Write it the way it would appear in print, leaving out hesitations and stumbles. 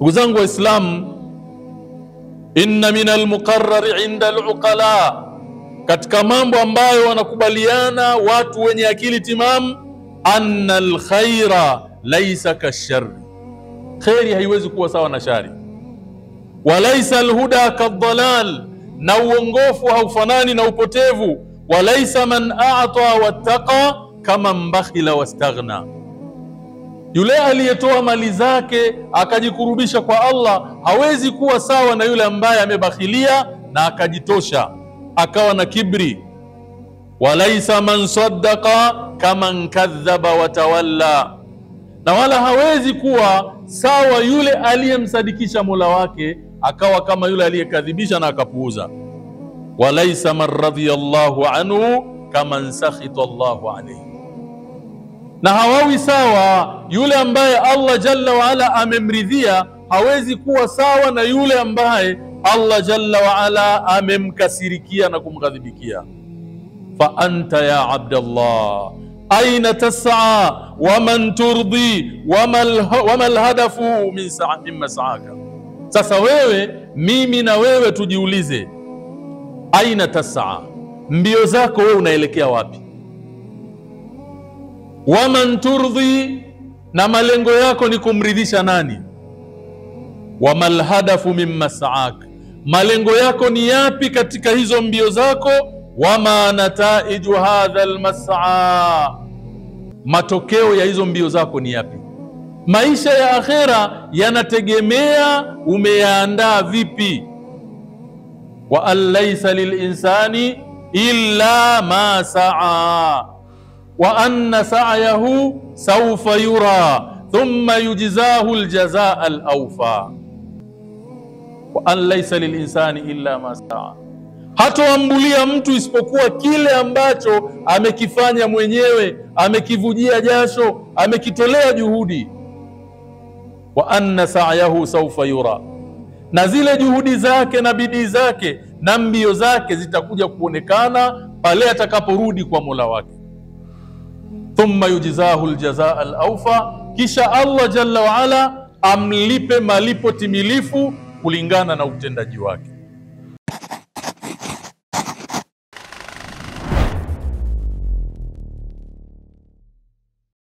Ndugu zangu Waislamu, inna min almuqarrar inda aluqala, katika mambo ambayo wanakubaliana watu wenye akili timamu, anna alkhaira laysa kashar, khairi haiwezi kuwa sawa na shari. Walaysa alhuda kadhalal, na uongofu haufanani na upotevu. Walaysa man a'ta wattaqa kama mbakhila wastaghna, yule aliyetoa mali zake akajikurubisha kwa Allah hawezi kuwa sawa na yule ambaye amebakhilia na akajitosha akawa na kibri. Walaisa man saddaqa kama kadhaba watawalla, na wala hawezi kuwa sawa yule aliyemsadikisha Mola wake akawa kama yule aliyekadhibisha na akapuuza. Walaisa man radiyallahu anhu kama sakhita Allahu alayhi, na hawawi sawa yule ambaye Allah jalla wa ala amemridhia hawezi kuwa sawa na yule ambaye Allah jalla wa ala amemkasirikia na kumghadhibikia. Fa anta ya abdallah aina tas'a wa man turdi wa mal hadafu min min mas'aka. Sasa wewe, mimi na wewe tujiulize, aina tas'a, mbio zako wewe unaelekea wapi? Wa man turdi, na malengo yako ni kumridhisha nani? Wa mal hadafu min mas'ak, malengo yako ni yapi katika hizo mbio zako? Wama nataiju hadha almas'a, matokeo ya hizo mbio zako ni yapi? Maisha ya akhera yanategemea umeyaandaa vipi. Wa an laysa lilinsani illa ma sa'a wa anna sa'yahu sawfa yura thumma yujzahu aljazaa alawfa. Wa an laysa lilinsani illa ma sa'a, hatoambulia mtu isipokuwa kile ambacho amekifanya mwenyewe, amekivujia jasho, amekitolea juhudi. Wa anna sa'yahu sawfa yura, na zile juhudi zake na bidii zake na mbio zake zitakuja kuonekana pale atakaporudi kwa Mola wake. Thumma yujzahu aljazaa alawfa, kisha Allah jalla wa ala amlipe malipo timilifu kulingana na utendaji wake.